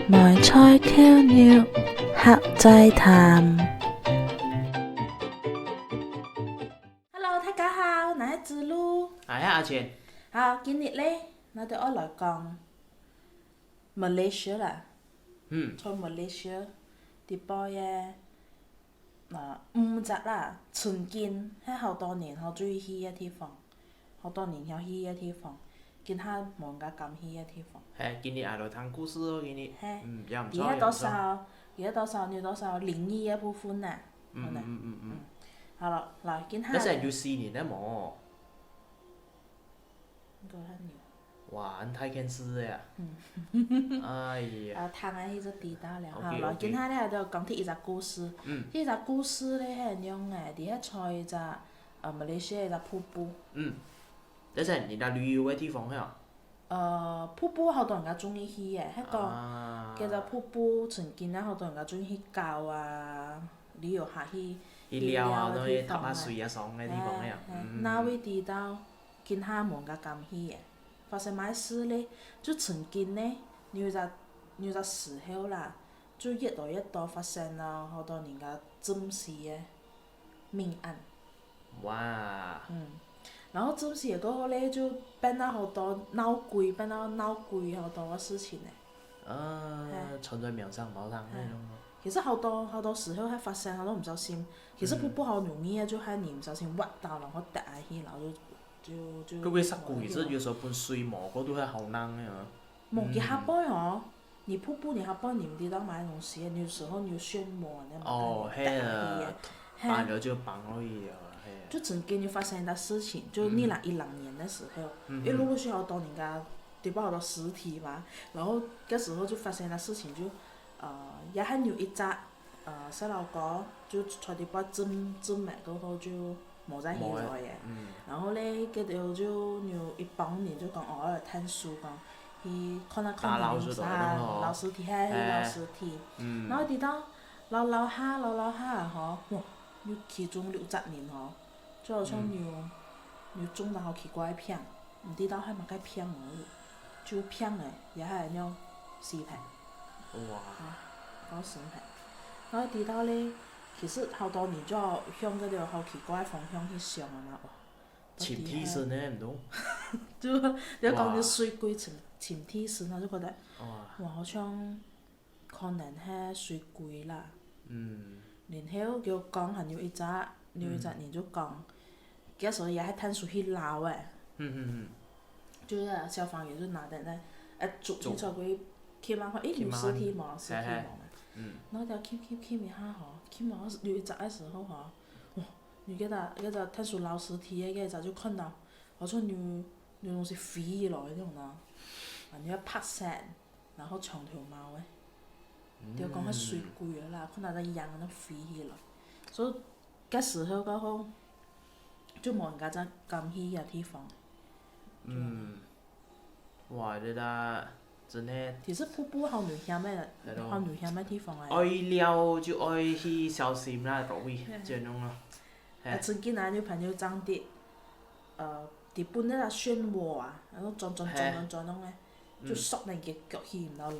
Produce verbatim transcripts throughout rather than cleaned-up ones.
梅菜扣肉，客仔談。Hello，大家好，𠊎係子路。哎呀，阿錢。好，今日咧，𠊎兜愛來講Malaysia啦。嗯。在Malaysia，裡背个，呃，五隻啦，曾經係好多人好中意去个地方。 好多人曉去个地方，今下無人家敢去个地方。嘿，今日𠊎來聽故事哦，今日。嘿，嗯，也毋錯，也毋錯。佢有多少，佢有多少，你有多少靈異个部分呢？嗯，好呢。嗯，嗯，嗯，嗯。嗯，好了，來，今下。但是有死人个無？應該還有。哇，恁大件事个啊。嗯。哎呀。啊，聽下去就知道了哈。OK，來，OK。今下呢，就講第一隻故事。嗯。第一隻故事呢，係恁樣个，佢係在一隻 呃，馬來西亞一隻瀑布。嗯。這係你兜旅遊个地方係啊？呃，瀑布好多人家中意去个，係講，啊。該隻瀑布曾經啊，好多人家中意去搞啊，旅遊下去，去尞啊，去尞个地方啊。去踏下水啊，爽个地方係啊。哎，哎，嗯。哪位知道，今下無人家敢去个。發生麼个事咧？就曾經呢，有一隻，有一隻時候啦，就越來越多發生了，好多人家浸死个 命案。哇。嗯，然後浸死了過後咧，就變到好多鬧鬼，變到鬧鬼好多个事情呢。啊，嘿。傳在網上無通該種咯。其實好多，好多時候會發生，好多毋小心，其實瀑布好容易啊，就係你毋小心滑倒，然後跌下去，然後就，就，就，會毋會殺鬼？其實有時候分水摸過都會好難个啊。 無，佢下背哦，你瀑布你下背你毋知道麼个東西，你有時候你有漩渦，你哦，係啊，係，板了就绑而已啊，係啊。就曾經就發生一件事情，就二零一零年的時候，嗯哼。因為陸陸續續好多人家，地方好多屍體嘛，然後該時候就發生一件事情，就，呃，也還有一隻 呃，細佬哥就在裡背浸，浸了過後就無再起來了。無了，嗯。然後咧，該兜就有一幫人就講，哦，愛來探索，講去看啊看下，打撈屍體該種咯。撈屍體，係，去撈屍體。哎。嗯。然後直到撈撈下，撈撈下吼，哇，有其中六隻人吼， 就好像有，嗯。有中到好奇怪个病，毋知道係麼个病哦，就病了，也還恁樣死忒。哇。啊，講死忒。然後知道咧，其實好多人就向該條好奇怪个方向去想啊嘛，哦。尋替身呢，毋通？就，就講哇。你水鬼尋，尋替身，我就覺得，哇。哇，好像 可能係水鬼啦。嗯。然後佢講還有一隻，有一隻人就講，嗯。該時候也係探索去撈个。嗯，嗯，嗯。就係消防員就拿等那，呃，竹，竹。你知道，𨑨迌看，誒，有屍體無？屍體無嘛。嘿，嘿。嗯。然後就𨑨迌𨑨迌一下吼，𨑨迌有一隻个時候吼，哇，有該隻，該隻探索撈屍體个，該隻就看到，好像有，有東西飛起來那種呢，啊，你要拍散。 然後長頭毛个，嗯。就講係水鬼个啦，看到隻影仔飛起來。所以該時候過後，就無人家再敢去該地方。嗯。哇，這个真个。其實瀑布好危險个，係咯。好危險个地方來。愛尞就愛去小心啦，各位，嘿。這種咯。嘿。啊，曾經啊，有朋友正跌，呃， 佢分該隻漩渦啊，然後轉轉轉轉轉轉个，嘿。就索等佢腳起毋到來。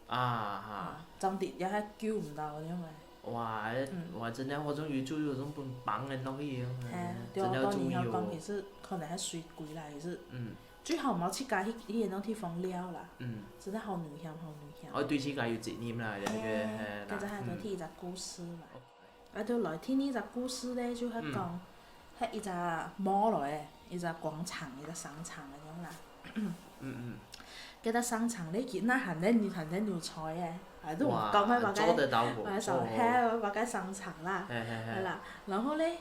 嗯。啊哈。啊，正跌也係救毋到个樣个。哇，嗯。哇，真个，該種YouTube有種分綁个落去个，嘿，對，真个要注意哦。當然要講，其實可能係水鬼啦，其實。嗯。最好毋好自家去，去該種地方尞啦。嗯。真个好危險，好危險。哦，對自家有責任啦，嘿，這个，嘿啦，該隻還有第一隻故事嘛。嗯。 啊，就來第二隻故事咧，就係講，嗯。係一隻mall來个，一隻廣場，一隻商場个樣啦。嗯，嗯。該隻商場咧，佢那還在，還在有菜个，啊，都毋講，哇，該，做得到个。該，哦。係，該商場啦，嘿，嘿，嘿。係啦。然後咧，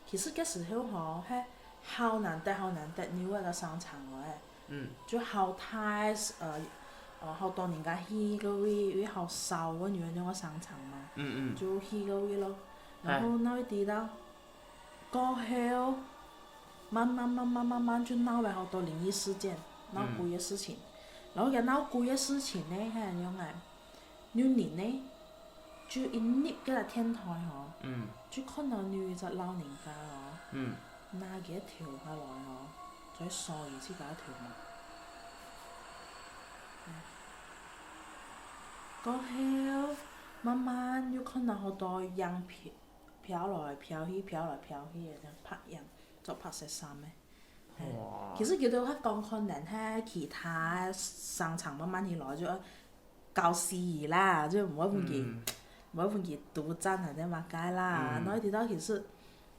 其實該時候吼，係好難得，好難得，有該个商場來个。 嗯。就好大，呃，呃，好多人家去該位，因為好燒个，有該種个商場嘛。嗯，嗯。就去該位咯。哎。然後哪位知道，過後，慢慢慢慢慢慢就鬧了好多靈異事件，鬧鬼个事情。嗯。然後佢鬧鬼个事情呢，係恁樣个， 有人呢，就一入該个電梯吼，嗯。就看到有一隻老人家哦，嗯。拿佢个頭下來哦，在梳佢自家个頭毛。嗯。過後慢慢又看到好多影飄，飄來飄去，飄來飄去个，恁樣拍影，著白色衫个。嘿，哇！其實佢兜較講可能係其他个商場慢慢起來，就搞死佢啦，就毋會分佢，嗯毋會分佢獨佔還係麼个啦。嗯然後直到其實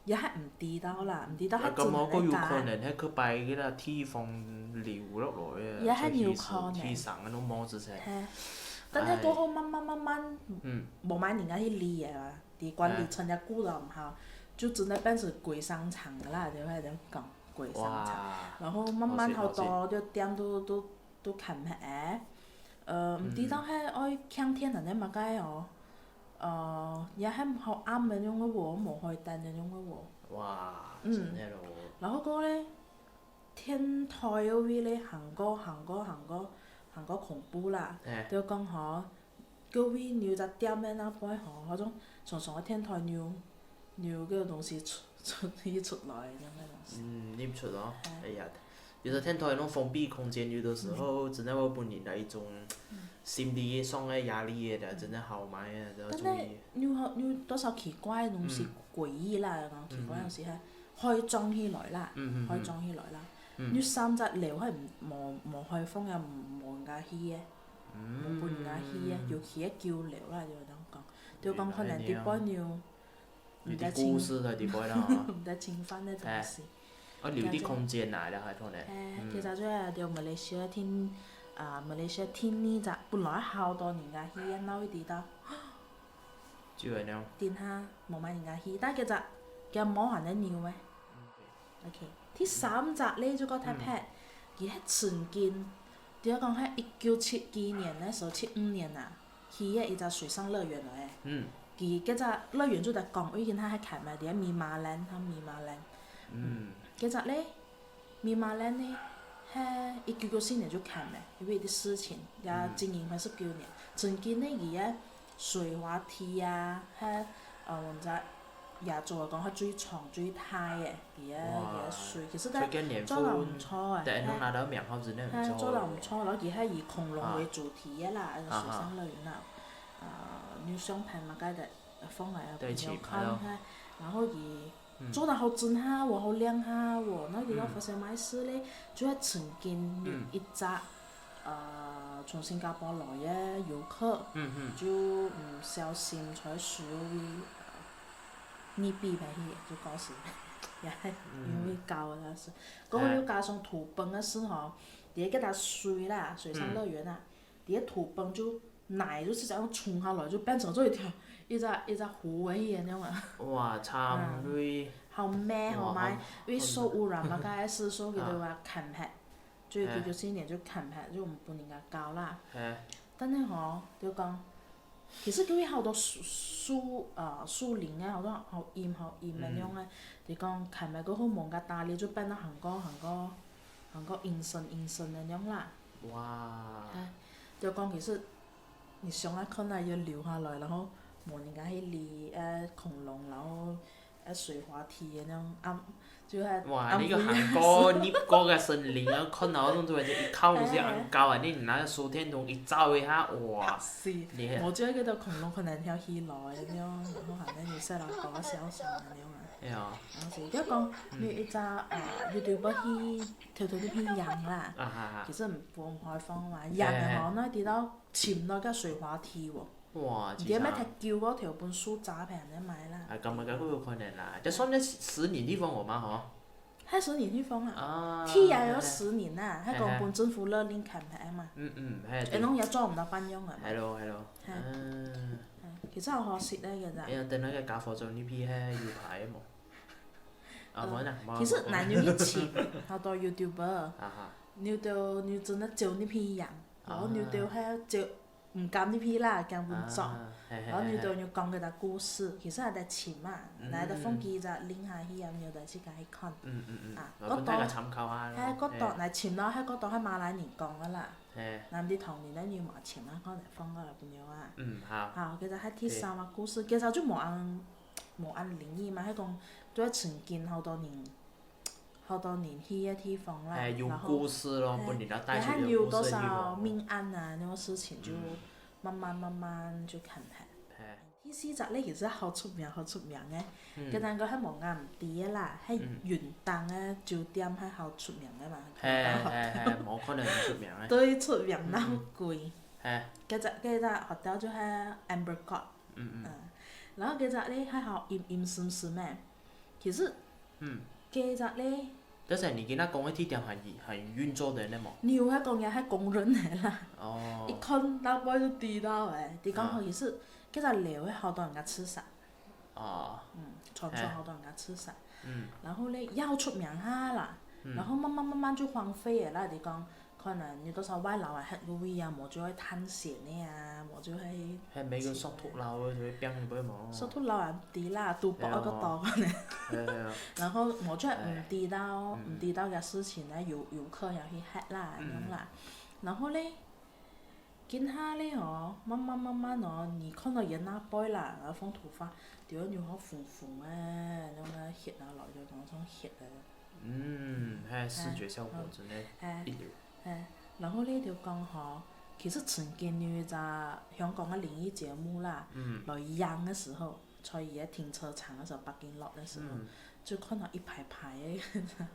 也還毋知道啦，毋知道啊，係真還係假。感覺過有可能，係佢擺个啦地方流落來个，也還有就去可能去上个攏無之前。嘿，但係過後慢慢慢慢，嗯，無麼人家去理个啦，佢管理層也顧到毋好，就真的變成鬼商場个啦，就會恁樣講鬼商場。哇，然後慢慢好多个店都都都關忒个，呃，毋知道係愛慶典還係麼个哦，呃，也還好暗个樣个哦，無開燈个樣个哦。哇，嗯真个咯。然後過後咧，天台个位咧，行過行過行過行過恐怖啦，哎，就講吼，隔壁有隻店个那背吼，好像常常个天台有有个東西出出去出來个樣个東西。嗯，認出哦。哎哎呀，有時天台那種封閉空間，有的時候真的會分人來一種心理上的壓力的，真的好买啊，都要注但係意。有好有多少奇怪个東西，詭異啦，講奇怪个東西係開張起來啦，嗯嗯開張起來啦。嗯有三隻樓係無無開放个，無人家去个，無分人家去个，尤其係舊樓啦，就恁樣講，就講可能底背有有啲故事在底背啦，毋得侵犯个東西。啊，留啲空間來了還可能。嘿，其實就係對馬來西亞聽啊，馬來西亞聽呢隻，本來好多人家去，然後一直到就係恁樣。等下無麼人家去，但其實佢無閒得扭个。OK，第三隻咧就較特別，佢係曾經，就係講係一九七幾年个時候，七五年啊，起个一隻水上樂園來个。嗯佢該隻樂園就在講，已經佢係開埋，在Mimaland，佢Mimaland。嗯該隻咧，Mimaland呢，係一九九四年就開个，因為一啲事情，也經營開十九年。曾經呢，佢个水滑梯啊，係呃，我們在亞洲來講，係最長最大个，佢个佢个水，其實所以跟年做到毋份，錯个，對，能係拿到名號之類係做到毋毋錯。錯，然後佢係以恐龍為主題个啦，水上樂園啊，呃，有相片嘛，該个放來啊，對，朋友請拍咯看下，然後佢做到好整下哦，好靚下哦，然後佢到發生麼事咧，就係曾經有一隻呃從新加坡來个遊客，嗯嗯就毋小心在水位呃溺斃忒去，就搞死，也係因為搞个事。過後又加上土崩个事吼，在該搭水啦，水上樂園啊，在該土崩就泥就直接樣衝下來，就變成做一條一隻一隻湖个樣个啊。哇，慘，因為好咩好哇咩，因為受污染嘛，該係受佢啊兜啊砍忒，就一九九四年就砍忒，就毋分人家搞啦。係但係吼，就講，其實佢有好多樹樹呃樹林啊，好多好陰好陰个樣啊，就講砍忒過後無人家打理，就變到還過還過還過陰森陰森个樣啦。哇，哎，就講其實你想啊，看來要留下來，然後無人家去理呃恐龍，然後呃水滑梯个那種啊，就係哇，啊你个行過入過个森林啊，看到那種就一靠就係恁高啊，你拿个手電筒一照一下，哇，是，厲害我覺得這個恐龍可能跳起來那種，然後還在你睡到搞笑死那種啊。哎呀，然後是，就講你一隻啊，YouTuber去偷偷去拍影啦，啊哈哈，其實毋毋開放嘛，影个吼，那知道尋到个水滑梯哦，哇，你知咩其實踢久个頭分樹詐騙个買啦。啊，感覺該會有可能啦，這算係十年地方我嘛吼，還十年地方啊，啊，踢也要十年啊，還講分政府勒令砍忒嘛，嗯嗯，係，哎，攏也做毋到半樣啊嘛。係咯係咯，係嗯，嗯，其實好好食个其實。哎呀，等那個家伙做你皮係有牌無？啊，無啦，無啦其實難有去尋，好多YouTuber，啊哈，你都你真的招你皮樣，然後你都還招毋敢你皮啦，驚分捉。啊，係係然後你都係，有講佢个故事，其實還得尋嘛，嗯來得放幾隻link下去，然後你有得自家去看。嗯嗯嗯，啊我分大家參考下啦，還過多來尋咯，還過多係馬來人講个啦，係，南啲唐人咧有嘛尋啊，可能放過來朋友啊。嗯好，好，其實還第三個故事，其實就無恁無恁靈異嘛，係講都係曾經好多人好多人去个地方啦，係有然後故事咯，係分人家帶出你看有故事的地有多少方，命案啊，那種事情就嗯慢慢慢慢就看下。嘿。第四隻咧，其實好出名，好出名个。嗯。該陣个還無恁知个啦，係嗯。雲頂个酒店還好出名个嘛。嘿，嘿，嘿，無可能出名个。對，出名鬧鬼。嗯，嗯。嘿。該隻，該隻hotel就係Amber Court。嗯，嗯。嗯。然後該隻咧，還好陰，陰森森个。其實，嗯。該隻咧， 但是你跟佢講个地點還，還運作个呢無？你有佢講也係公認个啦。哦。一看大概就知道誒，你講好意思，啊。該隻樓係好多人家自殺。哦。嗯，傳說好多人家自殺。嗯。然後咧，要出名下啦，嗯。然後慢慢慢慢就荒廢个啦，你講，可能有多少外勞啊，歇个位啊，無就會探險个啊，無就會，係每個索毒佬个就會變去無？索毒佬啊，毋知啦，賭博个較多可能。係啊，係啊。然後無就毋知道，哎。嗯。毋知道个事情呢，遊，遊客也去歇啦，嗯。恁樣啦。然後咧，今下咧哦，慢慢慢慢哦，你看到佢那背啦，然後放頭髮，對，有好紅紅个，恁樣个血啊，落去，當像血个。嗯，係，視覺效果真个一流。哎，哎，然後咧就講吼，其實曾經有一隻香港个靈異節目啦，嗯。來影个時候，在佢个停車場个時候，parking lot个時候，嗯。就看到一排排个，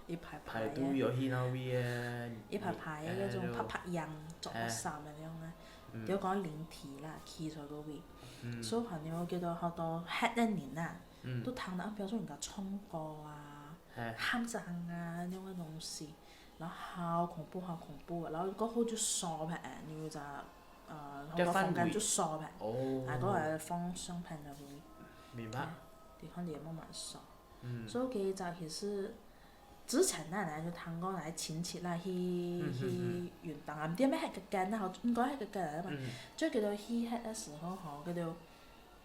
一排排个，排隊要去那位个，一排排个那種哎，就，白白樣，著个衫个那種啊，哎。嗯。就講靈體啦，企在該位。嗯。所以反正我覺得好多歇个人啊，嗯。都聽到，比如說人家唱歌啊， 嘿。喊聲啊，恁樣个東西，然後好恐怖，好恐怖个，然後過後就鎖忒，有一隻，呃，該範圍。房間就鎖忒，哦。啊，過來放相片个位。明白。哎，你看你慢慢鎖。嗯。所以該隻其實，之前呢，就聽講來親戚啦，去，嗯，嗯，嗯。去雲頂啊，毋知係咪該間啊，應該係該間啊嘛。嗯。就佢兜去歇个時候吼，佢兜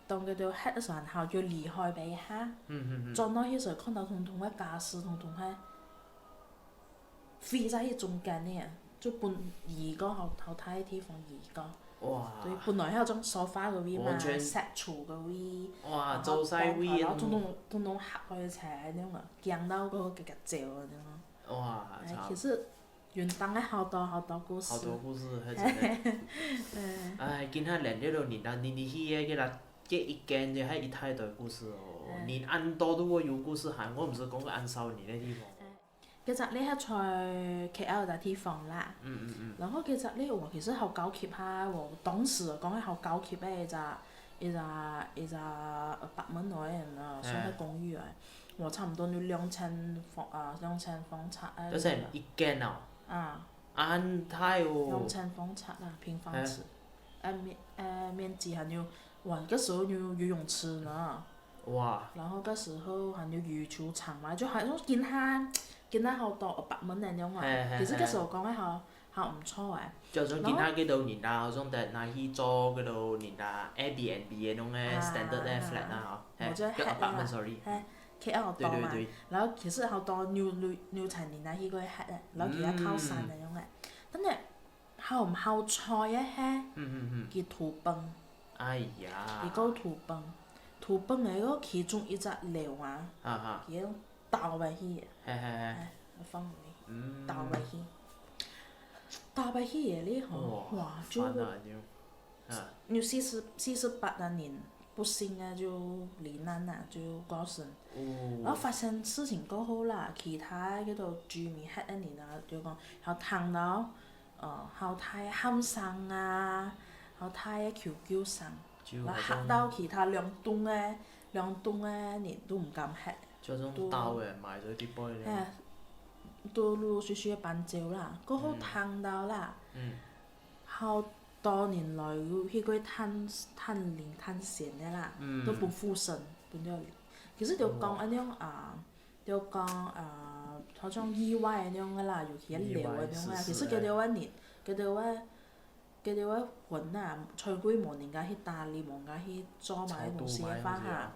當佢兜歇个時候，然後就離開該下，嗯，嗯，嗯。轉到去時看到通通个家私，通通係飛在去中間呢，就分移過好，好大个地方移過。哇。對，本來還有種沙發个位嘛，完全石柱个位，哇，然後走晒位个，然後通通，通通合開一齊，恁樣啊，驚到个个走啊，恁樣啊。哇，哎，慘。其實 雲頂个好多好多故事。好多故事，還真个。嗯。哎，今下連這兜人啊，你，你去个，該啦，該一間就還一大堆故事哦。嗯。你恁多都會有故事，還，我毋係講个恁少人个地方。嗯。該隻你還在K L个地方啦。嗯，嗯，嗯。然後該隻你，哇，其實好高級哈，我當時講个好高級个一隻，一隻，一隻apartment來个，嗯。算係公寓來。 哇，差毋多有兩千方，啊，兩千方尺啊。就是一間哦。啊。恁大哦。兩千方尺啦，平方尺。嘿。啊，面，呃，面積還有，哇，該時候有游泳池呢。哇。然後該時候還有羽球場嘛，就好像今下，今下好多apartment恁樣嘛。嘿，嘿，其實該時候講个好，嘿。 還毋錯誒。就像今下幾多人啊，好像在拿去做幾多人啊，Airbnb个那種个啊，standard个flat啊，吼，嘿，或者該apartment，sorry。嘿，K L多嘛。對，對，對。然後其實好多有，有，有錢人啊，去過歇誒，然後佢也靠山个樣誒。嗯。但係好毋好彩个係，嗯，嗯，嗯。佢土崩。哎呀。佢个土崩，土崩个个其中一隻樓啊，啊哈。佢倒下去个。嘿，嘿，嘿。哎，放你，嗯。倒下去。 打敗去个咧吼，哇，哇，就，煩啊，就，啊。有四十，四十八个人不幸个就罹難啊，就過身。哦。然後發生事情過後啦，其他个該兜居民歇个人啊，就講，有聽到，呃，好大个喊聲啊，好大个求救聲，就然後嚇到其他兩棟个，兩棟个人都毋敢歇。就那種刀个，埋在地背个。哎，都陸陸續續个搬走啦，過後聽到啦，嗯。嗯。 好多年來有去過探，探靈探險个啦，嗯。都分附身，分了靈。其實就講恁樣啊，就講啊，好像意外恁樣个啦，有去个流个恁樣啦。意外，是，是，其實佢兜个人，佢兜个，佢兜个魂啊，才會無人家去打理，無人家去做麼个東西个話哈，超度麼个東西啊。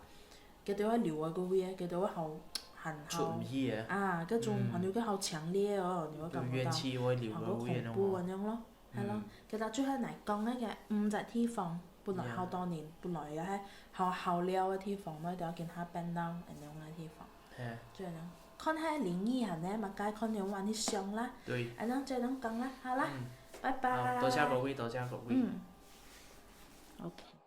佢兜个流个位，佢兜个好，很好。出毋去个。啊，該種，嗯。還有个好強烈哦，你會感覺到，有怨氣會流个位个那種哦。好恐怖个恁樣咯。 係咯，嗯。其實就係來講該个五隻地方，本來好多人，本來个係好好尞个地方，嘛，都要跟佢變到恁樣个地方。係。就恁樣，看下靈異還係麼个，看你往哪想啦。對。恁樣就恁樣講啦，好啦，嗯。拜拜。好，多謝各位，多謝各位。嗯。OK。